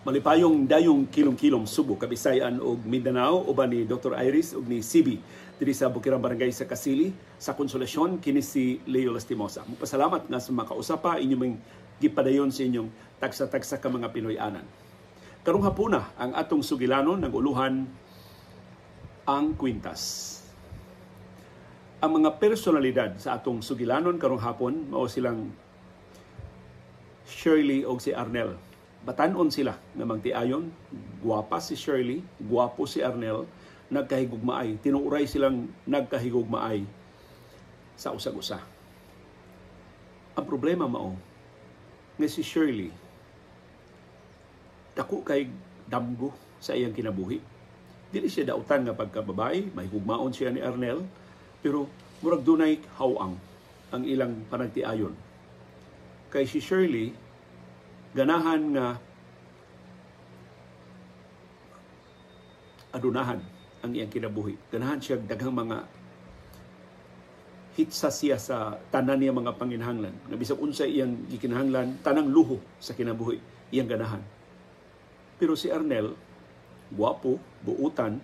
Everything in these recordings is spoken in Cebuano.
Malipayong dayong kilom-kilom Subo, Kabisayan ug Mindanao uban ni Dr. Iris ug ni CB diri sa Bukirang Barangay sa Kasili sa Konsolasyon. Kini si Leo Lastimosa. Mupasalamat nga sa makausapa inyong gipadayon sa inyong tagsa-tagsa ka mga Pinoy-anan. Karong hapuna ang atong sugilanon nag-uluhan ang kwintas. Ang mga personalidad sa atong sugilanon karong hapon mao silang Shirley og si Arnel. Batanon sila nga magtiayon, gwapa si Shirley, gwapo si Arnel, nagkahigugmaay, tinuuray silang nagkahigugmaay sa usag-usa. Ang problema mao nga si Shirley dako kay damgo sa iyang kinabuhi. Dili siya dautan nga pagkababae, mahigugmaon siya ni Arnel, pero murag dunay hawang ang ilang panagtiayon. Kay si Shirley ganahan nga adunahan ang iyang kinabuhi. Ganahan siya daghang mga hitsa siya sa tanan niya mga panginahanglan. Nga bisag unsa iyang gikinahanglan, tanang luho sa kinabuhi iyang ganahan. Pero si Arnel, guwapo, buutan,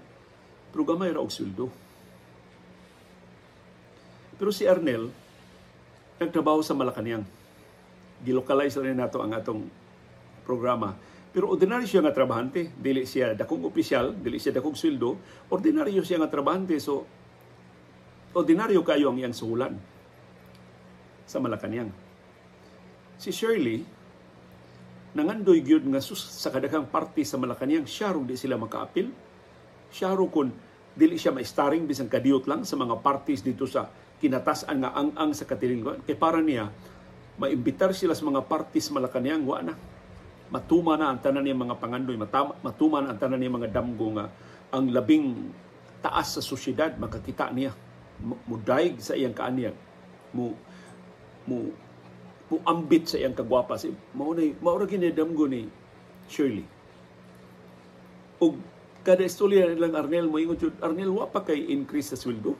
pero gamay ra og sweldo. Pero si Arnel, nagtrabaho sa Malacañang. Gilocalize na nato ang atong programa. Pero ordinaryo siya nga trabahante, dili siya dakong opisyal, dili siya dakong sweldo, ordinaryo siya nga trabahante, so ordinaryo kayo ang iyang suhulan sa Malacañang. Si Shirley, nangandoy gyud nga sus sa kadaghang party sa Malacañang, siya rong di sila makaapil. Siya rong kun dili siya ma-starring bisan kadiyot lang sa mga parties dito sa kinatas-an nga ang-ang sa katilingwan. Kay para niya, maimbitar sila sa mga parties Malacañang, wa na. Matuma na ang tanan niya mga pangandoy, matuma na ang tanan niya mga damgo nga ang labing taas sa sosyedad makakita niya, mudaig sa iyang kaanyag, mu mu muambit sa iyang kagwapa. Si mao na mao ra gini damgo ni Shirley. Og kada istorya nilang Arnel moingon jud, Arnel, wa pa kay increase sa sweldo.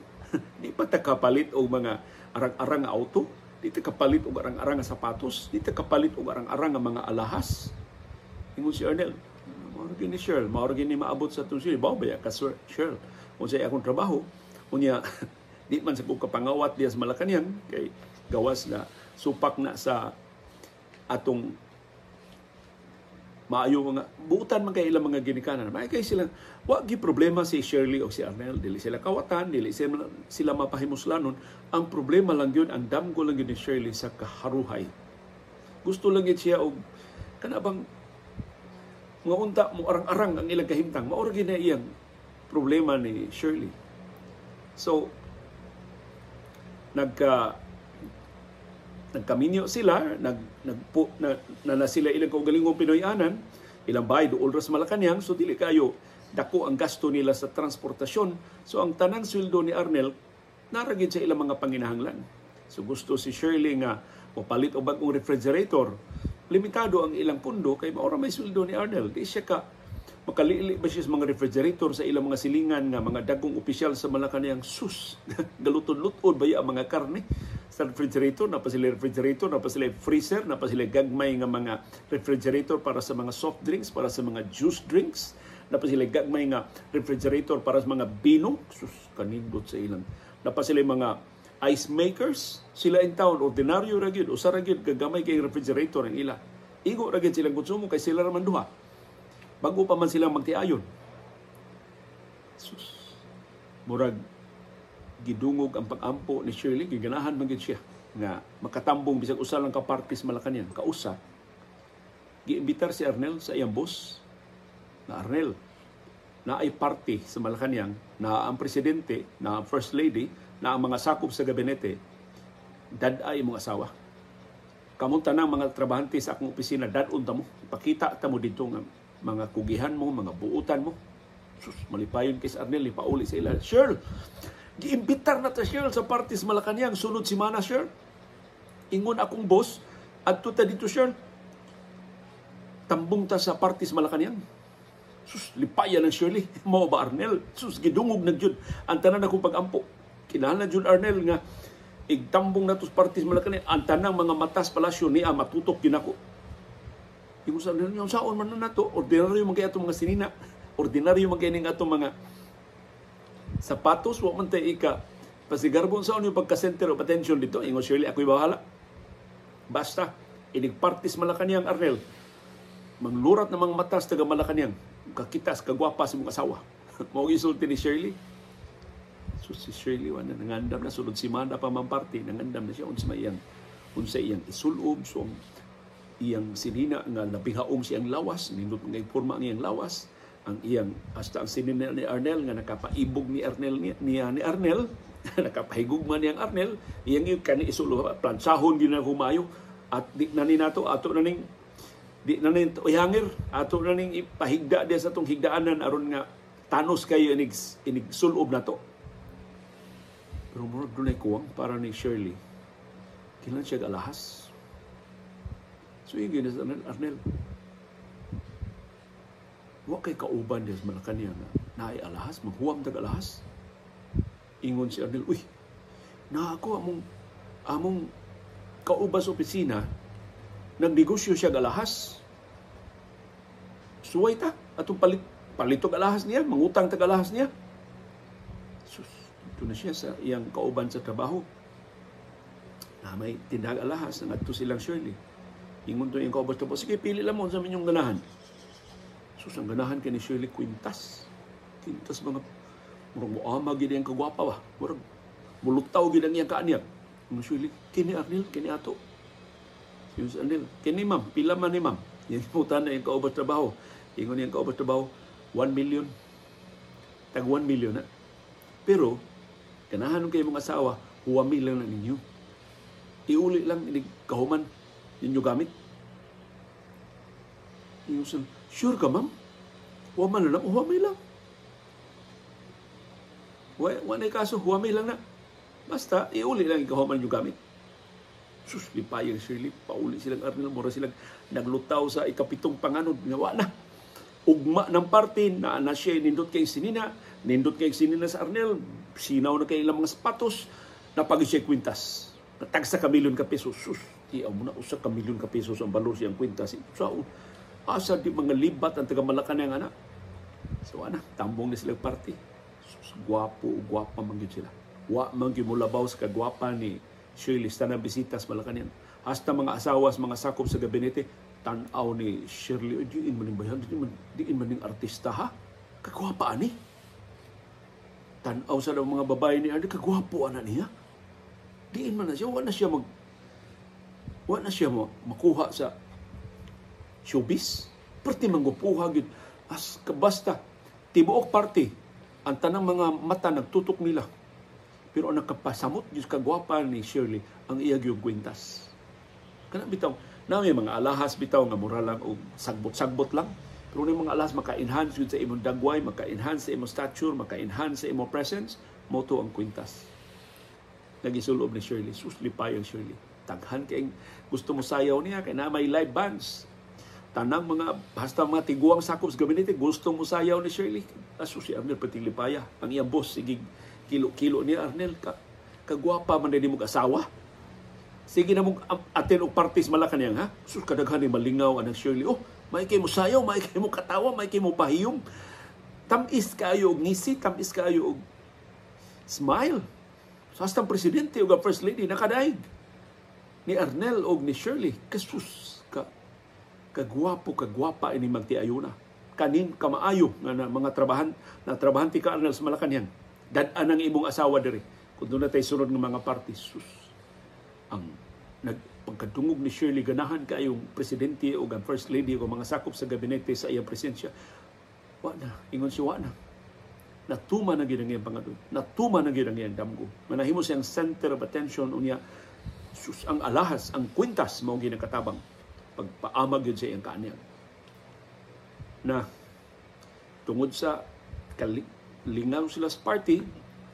Di pa ta kapalit og mga arang-arang nga auto, di ta kapalit og arang-arang nga sapatos, di ta kapalit og arang-arang nga mga alahas. Ingon si Arnel, mao ra gini Shirl, mao ra gini maabot sa atong sweldo. Bao ba ka Sir Shirl? Unsay akong trabaho, unya di man sa kong kapangawat diya sa Malacañang kay gawas na supak na sa atong maayo mga buutan man kay ilang mga ginikanan. May kay sila wa gi problema si Shirley o si Arnel, dili sila kawatan, dili sila mapahimuslanon. Ang problema lang gyud, ang damgo lang gyud ni Shirley sa kaharuhay. Gusto lang gyud siya og kana bang mga unta mo arang-arang ang ilang kahimtang. Mao ra gyud na iyang problema ni Shirley. So nagkaminyo sila, nagpo na, na, na sila ilang kaugalingong Pinoy-anan, ilang bahay duol ra sa Malacañang, so dili kayo dako ang gasto nila sa transportasyon. So ang tanang sweldo ni Arnel naragid sa ilang mga panginahanglan. So gusto si Shirley nga mopalit og bag-ong refrigerator. Limitado ang ilang pundo kay mao ra may sweldo ni Arnel. Di siya ka makalili ba siya sa mga refrigerator sa ilang mga silingan nga mga dagkong opisyal sa Malacañang. Sus, galutod-lutod ba ang mga karne sa refrigerator? Na pa sila refrigerator, na pa sila freezer, na pa sila gagmay nga mga refrigerator para sa mga soft drinks, para sa mga juice drinks, na pa sila gagmay nga refrigerator para sa mga bino. Sus, kanindot sa ilang. Na pa sila mga ice makers. Sila in town, ordinaryo ra gyud, usa ra gyud gagamay kay refrigerator ang ila. Igo ra gyud silang konsumo kay sila ra man duha. Bago pa man silang magtiayon. Sus, murag gidungog ang pag-ampo ni Shirley, giganahan man gyud siya nga makatambong bisag usa lang ka party sa Malacañang. Kausa, giimbitar si Arnel sa iyang boss na Arnel, na ay party sa Malacañang, na ang presidente, na ang first lady, na ang mga sakop sa gabinete, dad-ay imong asawa. Kamong tanang mga trabahante sa akong opisina, dad-on ta mo. Ipakita ta mo dito nga mga kugihan mo, mga buutan mo. Sus, malipayon kay Arnel, ipauli sa ila. Shirl, giimbitar na ta Shirl sa party sa Malacañang, sunod semana Shirl. Ingon akong boss, adto ta dito Shirl. Tambong ta sa party sa Malacañang. Sus, lipaya lang Shirley. Mao ba Arnel? Sus, gidungog na jud ang tanan akong pag-ampo. Kinahanglan jud Arnel nga igtambong nato sa party sa Malacañang, ang tanang mga matas palasyo niya matutok ginako. Ingon sa Arnel, yung saon man na nato, ordinaryo man kay atong mga sinina, ordinaryo man kay ning atong mga sapatos, wa man tay ika pasigarbon sa yung pagka-center of attention dito. Ingon Shirley, ako'y bahala. Basta, inig-partis Malacanang, Arnel. Manglurat na mga matas taga Malacanang. Kakitas, kagwapa sa mong asawa. Mao gisulti ni Shirley. So si Shirley, wala, nangandam na, sulod si Manda pa man party, nangandam na siya, unsa iyang isulob, so ang iyang sinina nga labing haom siyang lawas, nindot nga porma ang iyang lawas, ang iyang hasta ang sinina ni Arnel nga nakapaibog ni Arnel niya, niya ni Arnel, nakapahigugma niyang Arnel, iyang kani isulob, plansahon gyud na humayo at di na ni nato ato na ning di na ning ihangir, ato na ning ipahigda diya sa atong higdaanan aron nga tanos kayo inig inig sulob nato. Pero murag dunay kuwang para ni Shirley. Kinahanglan siya alahas. So yun gyud Arnel, Arnel. Wa kay kauban diya sa Malacanang nga naay alahas, maghuwam tag alahas. Ingon si Arnel, "Uy, na ako among among kauban sa opisina, nagnegosyo siya alahas. Suway ta, atong palit palitog alahas niya, mangutang tag alahas niya." Sus, ito na siya sa iyang kauban sa trabaho. Na may tindahang alahas, nangadto silang Shirley. Ingon to iyang kauban sa trabaho, "Sige, pili lang mo sa inyong ganahan." Sus, ang ganahan kay ni Shirley, kwintas. Kwintas mga, murag muama gid ang kagwapa ba. Murag mulutaw gid ang iyang kaanyag. Ingon Shirley, "Kini Arnel, kini ato." Ingon si Arnel, "Kini ma'am, pila man ni ma'am?" Yan mutan na iyang kauban sa trabaho. Ingon iyang kauban sa trabaho, 1 million. Tag 1 million na. Pero, ganahan kayo mga asawa, huwami lang na ninyo. Iuli lang, inig kahuman ninyo gamit. Ingon siya, "Sure ka ma'am? Huwaman na lang, huwami lang. Wa, wa na kaso, huwami lang na. Basta, iuli lang ikahuman ninyo gamit." Sus, lipayang Shirley, pauli silang Arnel, mura silang naglutaw sa ikapitong panganod, nga wa na. Ugma ng party, na na siya, nindot kay sinina sa Arnel, sinaw na kay ilang mga sapatos, napagi siya kwintas. Natagsa ka milyon ka pesos. Sus, tiyaw mo na, usa ka milyon ka pesos ang balor siyang kwintas. So, asa di mga libat ang taga Malacanang anak. So, ana, tambong na sila party. Sus, gwapo, gwapa man gyud sila. Wa man gyud molabaw sa kagwapa ni Shirley sa tanang bisita sa Malacanang. Hasta mga asawa sa mga sakop sa gabinete, tan-aw ni Shirley, "Ay, diin man ning bayan, diin man ning artista ha? Kagwapa ani." Tan-aw sa mga babae ni Arnel, "Kagwapo ana niya. Diin man na siya, wa na siya makuha sa showbiz. Perti manggupuha gyud." As basta tibuok party ang tanang mga mata nagtutok nila. Pero ang nakapasamot gyud kagwapa ni Shirley ang iya gyud kwintas. Kana bitaw, na may mga alahas bitaw nga mura lang og sagbot-sagbot lang. Pero ni mga alahas maka-enhance gyud sa imong dagway, maka-enhance sa imong stature, maka-enhance sa imong presence, moto ang kwintas. Nagisulob ni Shirley, sus, lipayang Shirley. Taghan kay gusto mo sayaw niya kay na may live bands. Tanang mga hasta mga tiguang sakop sa gabinete gusto mo sayaw ni Shirley. Aso si Arnel pating lipaya. Ang iyang boss sige kilo-kilo ni Arnel ka kagwapa man din mo asawa. Sige na mong atin og parties Malacanang ha. Sus, kadaghan ni malingaw anang Shirley. Oh, may kay mo sayaw, may kay mo katawa, may kay mo pahiyom. Tamis kaayo og ngisi, tamis kaayo og smile. So, hasta ang presidente ug ang first lady nakadaig ni Arnel og ni Shirley. Kasus ka kagwapo kagwapa ini magtiayuna. Kanin kamaayo nga na, mga trabahan na trabahante ka Arnel sa Malacanang. Dad-an ang imong asawa diri. Kung doon na tayo sunod ng mga party, sus, ang nagpagkadungog ni Shirley ganahan kaayong presidente o ang first lady o mga sakop sa gabinete sa iyang presensya. Wa na, ingon siya, wa na. Natuma na gyud ang iyang pangadod. Natuma na gyud ang iyang damgo. Manahimo siyang center of attention unya sus, ang alahas, ang kwintas mao ginakatabang pagpaamag yun sa iyang kaanyag. Na tungod sa lingaw sila sa party,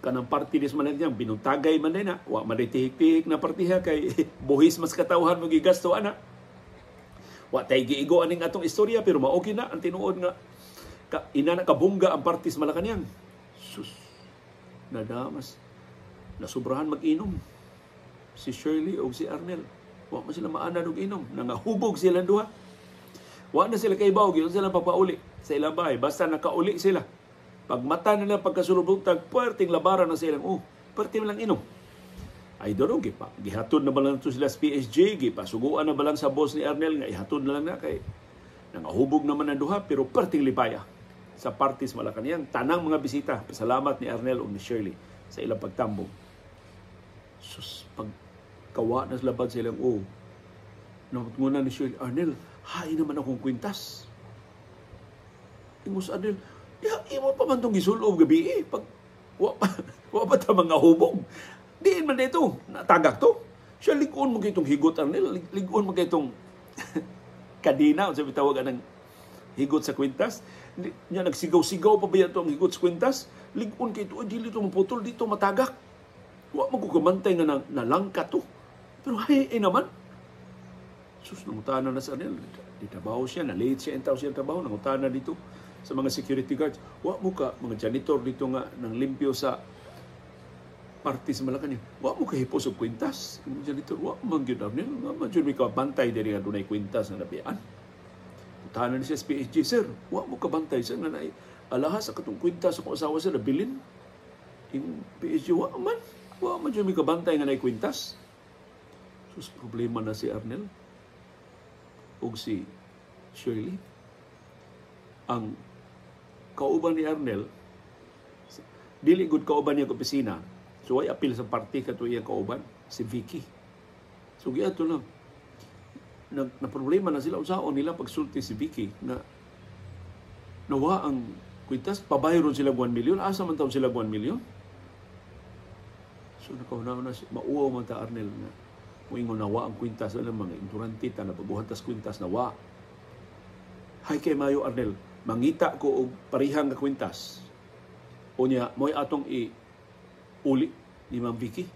kanang party dis man niyang binuntagay man na, wa man tihik-tihik na partiha kay buhis mas katawhan mo gigasto ana. Wa tay giigo aning atong istorya pero mao na ang tinuod nga ka, ina na kabungga ang party sa Malacanang. Sus, nadamas nasubrahan mag-inom si Shirley o si Arnel. Wa man sila maanad og inom, nangahubog sila duha. Wa na sila kaibaw, giunsa sila papauli sa ilang bahay. Basta nakauli sila. Pag mata nila pagkasulod buntag, puwerteng labaran na sa ilang, oh, puwerte lang inom. I don't know, gipa. Gihatod na ba lang to sila sa PSG, gipasuguan na ba lang sa boss ni Arnel nga ihatod na lang na kay nangahubog naman ang duha, pero perting lipaya sa party sa Malacanang. Tanang mga bisita, pasalamat ni Arnel o ni Shirley sa ilang pagtambong. Sus, pagkawa na sila sa ilang, oh, namutnguna ni Shirley, "Arnel, hay naman akong kwintas." Ingos Arnel, "Ya, imo pa man itong gisulob gabi eh. Pag, wa pa ta mga hubog. Diin man dito, natagak to." Siya, "Lig-on mo itong higot, Arnel, lig-on mo itong kadina," unsa bitawag anang higot sa kwintas. Nya nagsigaw-sigaw pa ba ito ang higot sa kwintas? "Lig-on kay ito, dili ito maputol, dito matagak. Wa man ko kamantay nga nalangka to. Pero hay eh naman." Sus, nangutana na sa Arnel. Di trabaho siya, na-late siya, intaw siya trabaho, nangutana dito sa mga security guards. Wa mo ka, mga janitor dito nga nang limpyo sa party sa Malacanang. "Wa mo kahipos og kwintas?" Yung janitor, "Wa man gyud, Arnel. Nga man jud may kabantay diri nga dunay kwintas nga nabian." Utanan siya sa PSG, "Sir, wa mo kabantay, sir, nga naay alahas sa katong kwintas sa akong asawa, sir, nabilin?" Yung PSG, "Wa man. Wa man jud may kabantay nga naay kwintas." Sus, problema na si Arnel ug si Shirley. Ang kauban ni Arnel, dili gud kauban niya opisina, so ay apil sa party kato iyang kauban, si Vicky. So giadto lang. Na problema na sila, unsaon nila pagsulti si Vicky na nawa ang kwintas, pabayron sila 1 million, asa man taon sila 1 million? So nakauna na si mauwaw man ta Arnel nga muingon nawa ang kwintas ng mga ignorante ta na paguhan tas kwintas nawa. "Hay kay mayo, Arnel, mangita ko og parihang nga kwintas. Unya mo'y atong i uli ni Ma'am Vicky."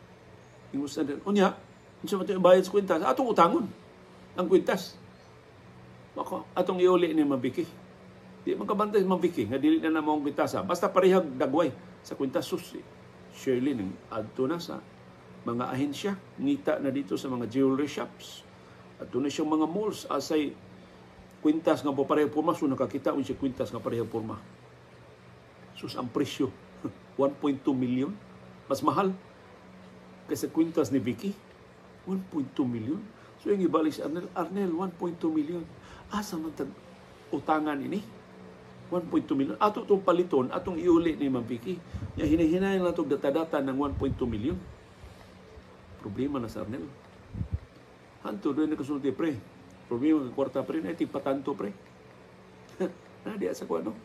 Ingon sa Arnel, "Unya, unsa man bayad sa kwintas? Atong utangon ang kwintas. Bako, atong iuli ni Ma'am Vicky. Di man kabantay si Ma'am Vicky nga dili na namo ang kwintasa. Basta parehag dagway sa kwintas." Sus, Shirley ning adto na sa mga ahensya, ngita na dito sa mga jewelry shops. Adto na siyang mga malls, asay kwintas nga po pareho porma, so nakakita mo siya kwintas nga pareho porma. Sus, ang presyo, 1.2 million. Mas mahal kaysa kwintas ni Vicky. 1.2 million. So yung ibalik si Arnel, "Arnel, 1.2 million. Asa man tag utangan ini? 1.2 million. Ato itong paliton, atong iuli ni Ma'am Vicky. Ya, hinahinayan lang itong data-data ng 1.2 million." Problema na sa Arnel. Hanto, doon nakasulti, "Pre. Problema ng kwarta, pre. Na patanto, pre." Na diya sa kuano.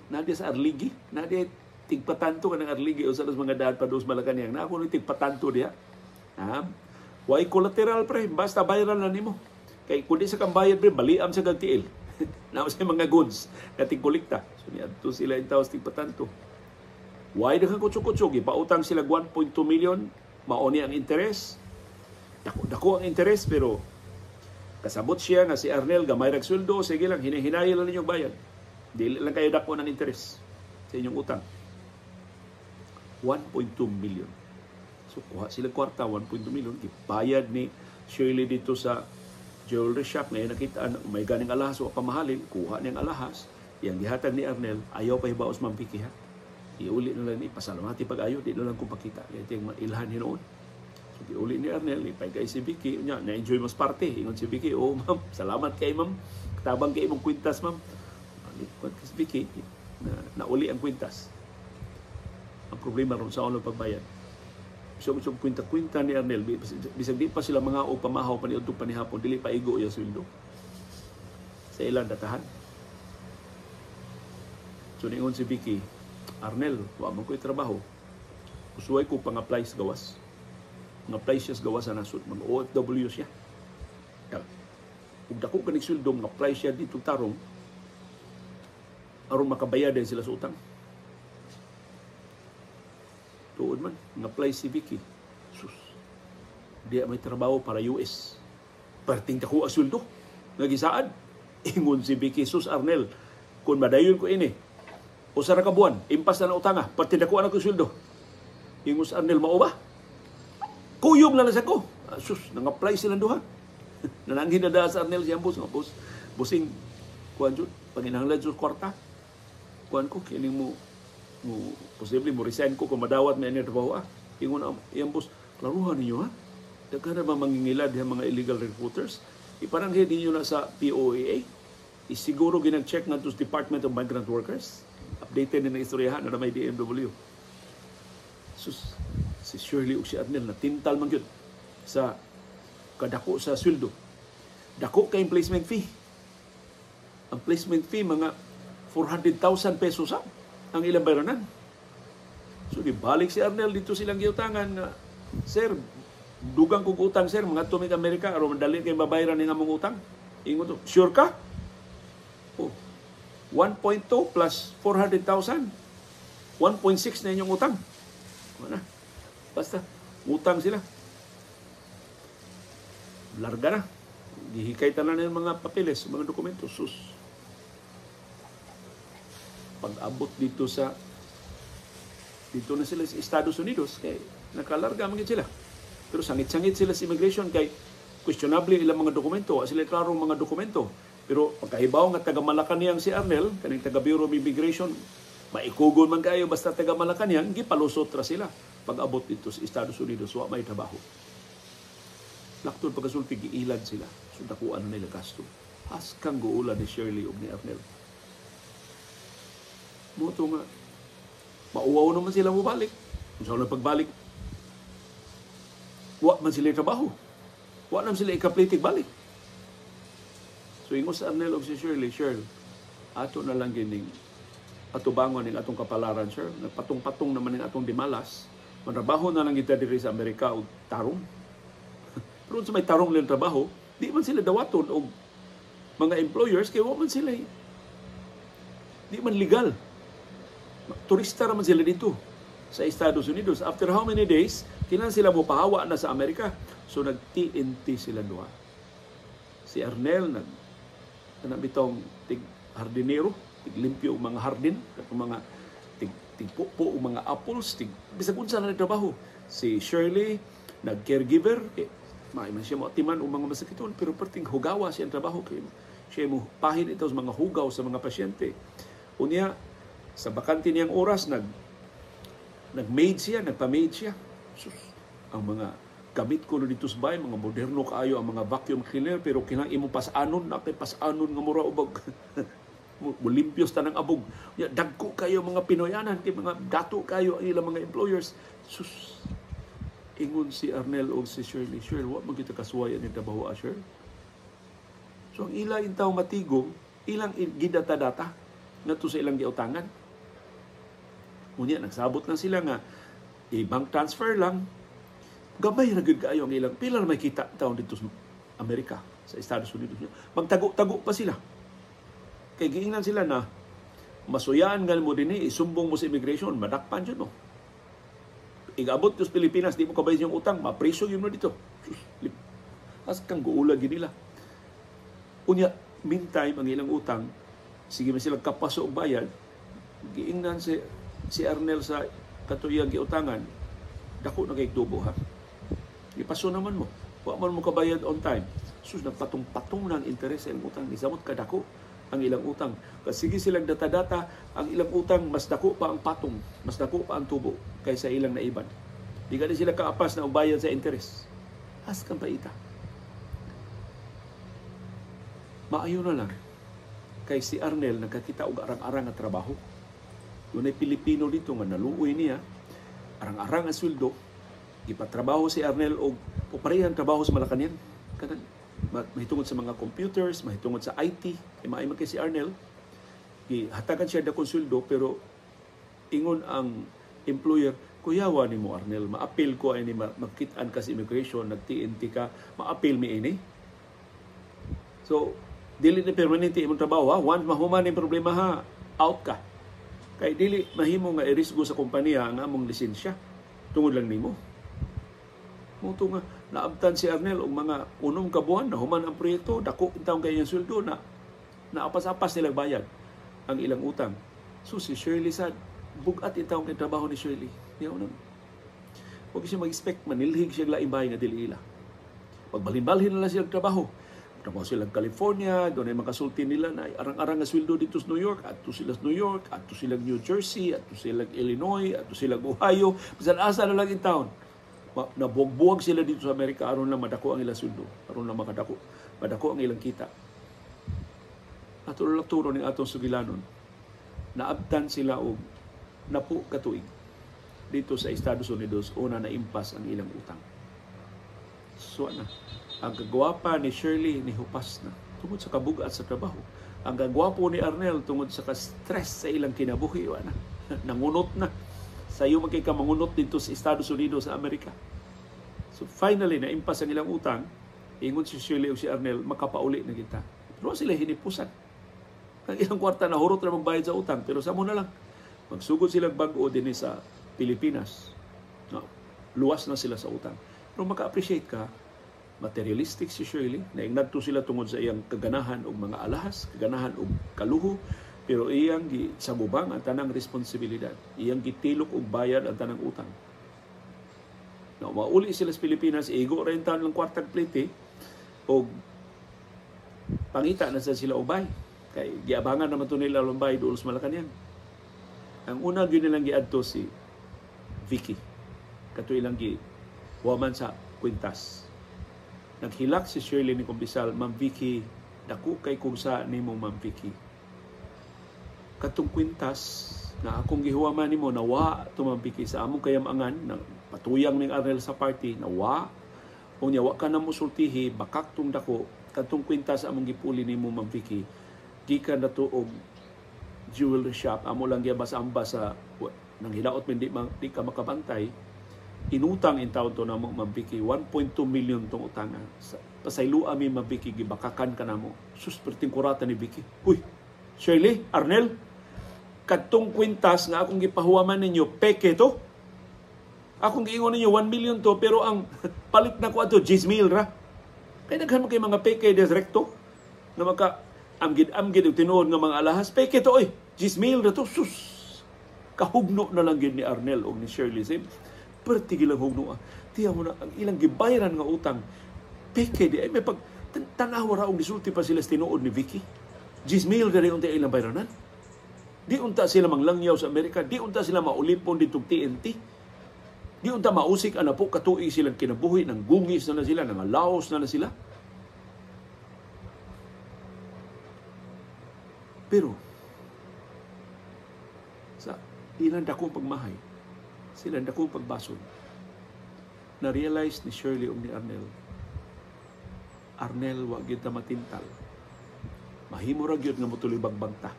Na diya sa Arligi. Na diya tigpatanto ka ng Arligi o sa mga daan pa dos Malacanang. Na ako tigpatanto diya. Ha? Way collateral, pre? Basta bayaran na nimo. Kay kun di sa kang bayad, pre, baliam sa gagtiil. Na sa mga goods na tigkolekta. So niadto sila in taos tigpatanto. Why daghang kutso-kutso, gipautang sila 1.2 million, mauni ang interest. Dako, dako ang interest, pero kasabot siya nga si Arnel gamay rag sweldo, sige lang, hinahinayan lang ninyong bayad. Dili lang kayo dako ng interest sa inyong utang. 1.2 million. So kuha sila kwarta, 1.2 million, gibayad ni Shirley dito sa jewelry shop. Ngayon nakita may ganing alahas o pamahalin, kuha niyang alahas. Yang gihatag ni Arnel, "Ayaw pa hibaos Ma'am Vicky ha. Iuli na lang ni, pasalamati pag-ayo, di na lang kong pakita. Yan yung ilhan hinuon." So giuli ni Arnel, ipay kay si Vicky, nya na-enjoy mas parte. Ingon si Vicky, "Oh ma'am, salamat kay ma'am. Tabang kay imong kwintas, ma'am." Kuan si Vicky, na nauli ang kwintas. Ang problema ron sa ulo pagbayad. So, so kwinta-kwinta ni Arnel, bisag di pa sila mga o pamahaw pa ni pa ni hapon, dili pa igo iya sweldo sa ilang datahan. So ningon si Vicky, "Arnel, wa man ko'y trabaho. Usuway ko pang-apply sa gawas." Nga-apply siya sa gawas sa nasod. Mga OFW siya. Ug dako kanig sweldo, nga-apply siya dito tarong aron makabayad din sila sa utang. Tuod man, nga-apply si Vicky. Sus, di may trabaho para US. Perting dako ang sweldo. Nagisaad. Ingon si Vicky, "Sus Arnel, kung madayon ko ini, usa ra ka buwan, impas na na utanga, perting dako ang sweldo." Ingon si Arnel, "Mao ba? Kuyog na lang sa ko." Sus, nang-apply silang duha. Nananghin na daa sa Arnel siyang boss nga boss. Busing kuan jud, panginahanglan jud kwarta. Kuan ko kining mo mo posible mo resign ko kung madawat may ani trabaho ah. Ingon ang iyang boss, klaruhan ninyo ha. Daghan na ba mangingilad ang mga illegal recruiters? Ipananghid ninyo na sa POEA. Isiguro ginag-check nga sa Department of Migrant Workers. Updated na ng istoryahan na may DMW. Sus, si Shirley ug si Arnel na tintal man gyud sa kadako sa sweldo. Dako kay placement fee. Ang placement fee mga 400,000 pesos ang ilang bayranan. So gibalik si Arnel dito silang giutangan nga, "Sir, dugang kog utang, sir, mga tumig Amerika aron madali kay mabayaran ning among utang." Ingon to, "Sure ka?" Oh, 1.2 plus 400,000, 1.6 na inyong utang. Wala. Basta, utang sila. Larga na. Gihikay tanan ng mga papeles, mga dokumento. Sus. Pag-abot dito na sila sa Estados Unidos, kay nakalarga man sila. Pero sangit-sangit sila sa immigration kay questionable ilang mga dokumento, wa sila klarong mga dokumento. Pero pagkahibaw nga taga Malacañang si Arnel, kaning taga Bureau of Immigration, maikugon man kayo basta taga Malacañang, gipalusot ra sila. Pag-abot dito sa Estados Unidos, wa may trabaho. Laktod pagkasulti, giilad sila. So dakuan na nila gasto. Haskang guula ni Shirley ug ni Arnel. Mo to nga, mauwaw naman sila mobalik. Kung sa pagbalik, wa man sila trabaho. Wa naman sila ikaplitig balik. So ingon sa Arnel og si Shirley, "Shirley, ato na lang gining atubangon ning atong kapalaran, sir. Nagpatong-patong naman ning atong dimalas. Mantrabaho na lang kita diri sa Amerika og tarong." Pero sa may tarong lang trabaho, di man sila dawaton og mga employers kay wa man sila di man legal. Turista raman sila dito sa Estados Unidos. After how many days, kinahanglan sila mo pahawa na sa Amerika. So nag-TNT sila duha. Si Arnel nag kanang bitong tig hardinero, tig limpyo og mga hardin, katong mga tig tigpupo og mga apples, tig bisag unsa na trabaho. Si Shirley nag caregiver, kay maay man siya moatiman og mga masakiton, pero perting hugawa siya ang trabaho kay siya mo pahin ito sa mga hugaw sa mga pasyente. Unya sa bakante niyang oras nag-maid siya, nagpa-maid siya. Sus, ang mga gamit ko no dito sa bahay, mga moderno kaayo ang mga vacuum cleaner, pero kinahanglan imo pasanon na kay pasanon nga mura ubag mulimpios tanang abog. Ya, dagko kayo mga Pinoyanan, kay mga dato kayo ang ilang mga employers. Sus, ingon si Arnel o si Shirley, "Shirley, wa man kita kasuwayan ni trabaho, ah, Shirley." So ang ila intaw matigom, ilang gidata-data ngadto sa ilang giutangan. Unya, nagsabot lang sila nga i-bank transfer lang. Gamay ra gyud kaayo ang ilang pila na may kita taon dito sa Amerika, sa Estados Unidos. Magtago-tago pa sila. Kay giingnan sila na masuyaan nga mo dinhi, isumbong mo sa immigration, madakpan jud mo. Igabot sa Pilipinas, di mo kabayad yung utang, mapreso yun mo dito. As kang guulag nila. Unya, meantime, ang ilang utang, sige man sila kapaso og bayad, giingnan si Arnel sa katuyang giutangan, "Dako na kay tubo ha. Ipaso naman mo. Wa man mo kabayad on time." Sus, nagpatong-patong na ang interes sa ilang utang. Nisamot kadako ang ilang utang. Kasi sige silang data-data, ang ilang utang mas dako pa ang patong, mas dako pa ang tubo kaysa ilang naiban. Di gani sila kaapas na bayad sa interes. Has kang paita. Maayo na lang kay si Arnel nagkakita og arang-arang nga trabaho. Dunay Pilipino dito nga naluoy niya, arang-arang ang sweldo, gipatrabaho si Arnel og parehan trabaho sa Malacañang. Kanang mahitungod sa mga computers, mahitungod sa IT, kay maayo man kay si Arnel, gihatagan siya dakong sweldo, pero ingon ang employer, "Kuyawa nimo Arnel, maapil ko ini, magkit-an ka sa immigration, nag-TNT ka, maapil mi ini. So, dili na permanente imong trabaho ha. Once mahuman ning problema ha, out ka. Kay dili mahimo nga irisgo sa kompanya ang among lisensya tungod lang nimo." Mo nga naabtan si Arnel og mga 6 ka buwan na human ang proyekto, dako intawon kay iyang sweldo na naapas-apas nila bayad ang ilang utang. So si Shirley sad, bugat intawon kay trabaho ni Shirley. Niya unang huwag siya mag-expect manilhig siya laing bahay nga dili ila. Pagbalhin-balhin na lang silang trabaho. Trabaho silang California, doon ay makasulti nila na arang-arang nga sweldo dito sa New York, adto sila sa New York, adto sila New Jersey, adto sila Illinois, adto sila Ohio, bisan asa na lang in town. Nabuwag-buwag sila dito sa Amerika aron lang madako ang ilang sweldo, aron lang makadako, madako ang ilang kita. Ato lang turo ning atong sugilanon. Naabtan sila og napu ka tuig dito sa Estados Unidos, una na impas ang ilang utang. So na, ang kagwapa ni Shirley ni hupas na tungod sa kabugat sa trabaho. Ang kagwapo ni Arnel tungod sa ka-stress sa ilang kinabuhi, wala na. Nangunot na. Sayo man kay ka mangunot dito sa Estados Unidos sa Amerika. So finally, naimpas ang ilang utang. Ingon si Shirley o si Arnel, makapauli na kita. Pero sila hinipusan. Ang ilang kwarta na hurot na magbayad sa utang. Pero sa mo na lang, magsugod silang bag-o din sa Pilipinas. No, luwas na sila sa utang. Pero maka-appreciate ka, materialistic si Shirley, naingnadto sila tungod sa iyang kaganahan og mga alahas, kaganahan og kaluho, pero iyang gisabubang ang tanang responsibilidad, iyang gitilok og bayad ang tanang utang. No, mauli sila sa Pilipinas, igo ra taon lang kwartag plite og pangita na sa sila og bay. Kay giabangan naman to nila ang bay duol sa Malacañang. Ang una gyud nilang giadto si Vicky. Kato ilang gi huwaman sa kwintas. Naghilak si Shirley ni Kumpisal, Ma'am Vicky, dako kay kugsa nimo Ma'am Vicky. Katong kwintas na akong gihuwaman nimo nawa to Ma'am Vicky sa among kayamangan na patuyang ning Arnel sa party nawa unya wa ka na mosultihi bakak tong dako katong kwintas among gipuli nimo Ma'am Vicky gikan na to og jewelry shop amo lang gibas-amba sa nang hilaot min di ka makabantay. Inutang in taon to namo Ma'am Vicky, 1.2 million tong utanga. Pasayloa mi Ma'am Vicky, gibakakan ka namo. Sus, perting kurata ni Vicky. Uy, Shirley, Arnel, kadtong kwintas nga akong gipahuwaman ninyo, peke to. Akong giingon ninyo 1 million to, pero ang palit na ko ato 10 mil ra. Kay daghan man kay mga peke des rekto na maka amgid-amgid og tinuod nga mga alahas, peke to oy, 10 mil ra to. Sus, kahugno na lang gid ni Arnel og ni Shirley Sim. Perti gilang hugno. Tiya mo na ang ilang gibayaran nga utang peke di ay may pag tanawa ra og gisulti pa sila sa tinuod ni Vicky. 10 mil ra unta ilang bayranan. Di unta sila manglangyaw sa Amerika, di unta sila maulipon ditong TNT. Di unta mausik ana po katuig silang kinabuhi, nang gungis na na sila, nang laos na na sila. Pero sa ilang dakong pagmahay, sila dakong pagbasod, na-realize ni Shirley ug ni Arnel, Arnel, wa gyud ta matintal. Mahimo ra gyud nga motuloy bagbang ta.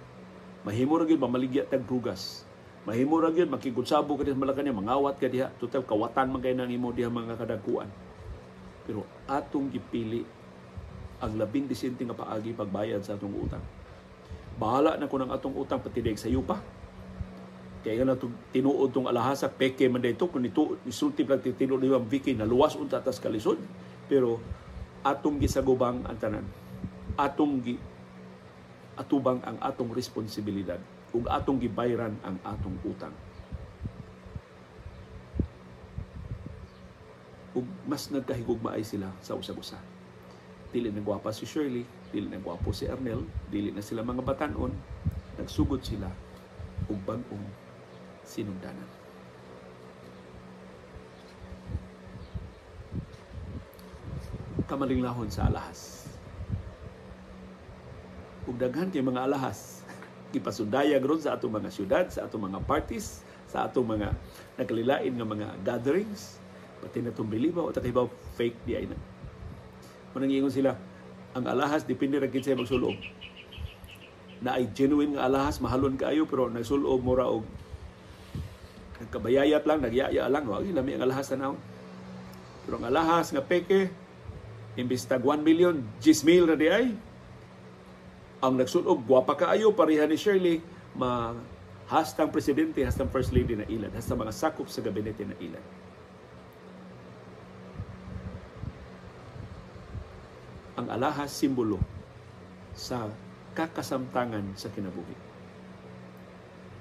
Mahimo ra gyud mamaligya tag drugas. Mahimo ra gyud makigutsabo ka diha sa Malacañang, mangawat ka diha, total kawatan man kay nang imo diha mga kadagkuan. Pero atong gipili ang labing disente nga paagi pagbayad sa atong utang. Bahala na ko ng atong utang pati daig sayo pa. Kaya nga na tinuod tong alahasa, peke man dito, kung ito, isulti lang tinuod ni Ma'am Vicky, naluwas unta tas kalisod. Pero atong gisagubang ang tanan. Atong atubang ang atong responsibilidad ug atong gibayran ang atong utang. Ug mas nagkahigugmaay sila sa usag-usa. Dili na gwapa si Shirley, dili na gwapo si Arnel, dili na sila mga batanon, nagsugod sila og bag-ong sinugdanan. Kamalinglahon sa alahas. Ug daghan kay mga alahas gipasundayag ron sa atong mga syudad, sa atong mga parties, sa atong mga nagkalilain nga mga gatherings, pati na itong biliba o takibaw fake di ay na. Manang ingon sila, ang alahas depende ra gid sa magsulob. Na ay genuine nga alahas, mahalon kaayo, pero nagsulob mura og nagkabayayat lang, nagyaya lang, wag lami ang alahas tanaw. Pero ang alahas nga peke, imbis tag 1 million, 10 mil ra di ay. Ang nagsulob, gwapa kaayo, pareha ni Shirley, ma hastang presidente, hastang first lady na ilan, hastang mga sakop sa gabinete na ilan. Ang alahas simbolo sa kakasamtangan sa kinabuhi.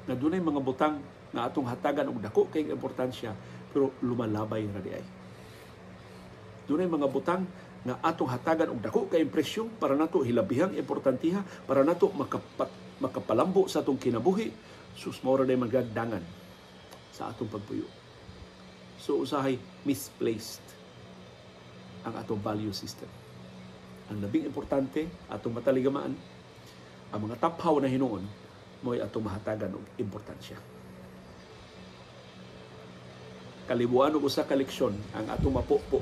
Na dunay mga butang na atong hatagan og dako kay importansya, pero lumalabay ra di ay. Dunay mga butang nga atong hatagan og dako kay impresyon para nato hilabihang importantiha, para nato makapalambo sa atong kinabuhi, sus, mao ra day magagdangan sa atong pagpuyo. So usahay misplaced ang atong value system. Ang labing importante atong mataligamaan, ang mga taphaw na hinuon mo'y atong mahatagan og importansya. Kalibuan og usa ka leksyon ang atong mapupo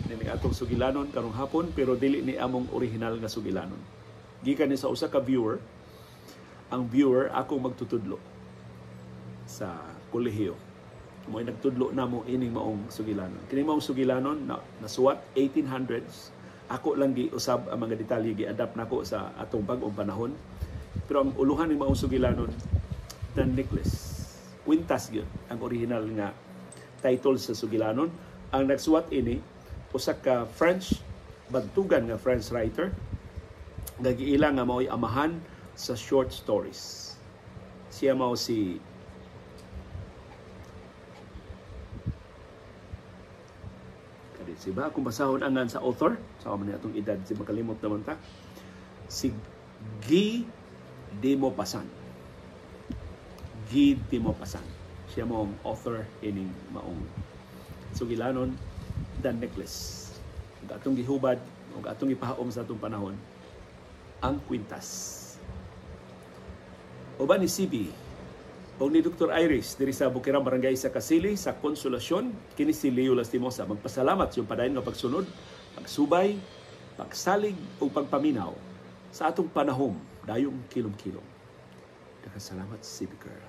nining atong sugilanon karong hapon, pero dili ni among original nga sugilanon. Gikan ni sa usa ka viewer. Ang viewer akong magtutudlo sa kolehiyo. Mo'y nagtudlo namo ining maong sugilanon. Kining maong sugilanon na nasuwat 1800s. Ako lang giusab ang mga detalye, gi-adapt nako sa atong bag-ong panahon. Pero ang uluhan ning maong sugilanon, The Necklace. Kwintas gyud ang original nga title sa sugilanon. Ang nagsuwat ini usa ka French, bantugan nga French writer nga giila nga mao'y amahan sa short stories. Siya mao si si ba kung basahon ang sa author sa man atong edad si makalimot naman ta, si Guy de Maupassant. Guy de Maupassant siya mo ang author ining maong sugilanon, The Necklace. Ug atong gihubad ug atong gipahaom sa atong panahon ang kwintas. Uban ni CB o ni Dr. Iris diri sa Bukirang Barangay sa Kasili sa Konsolasyon, kini si Leo Lastimosa magpasalamat sa iyong padayon nga pagsunod, pagsubay, pagsalig ug pagpaminaw sa atong panahom dayong kilom-kilom. Daghang salamat, CB Girl.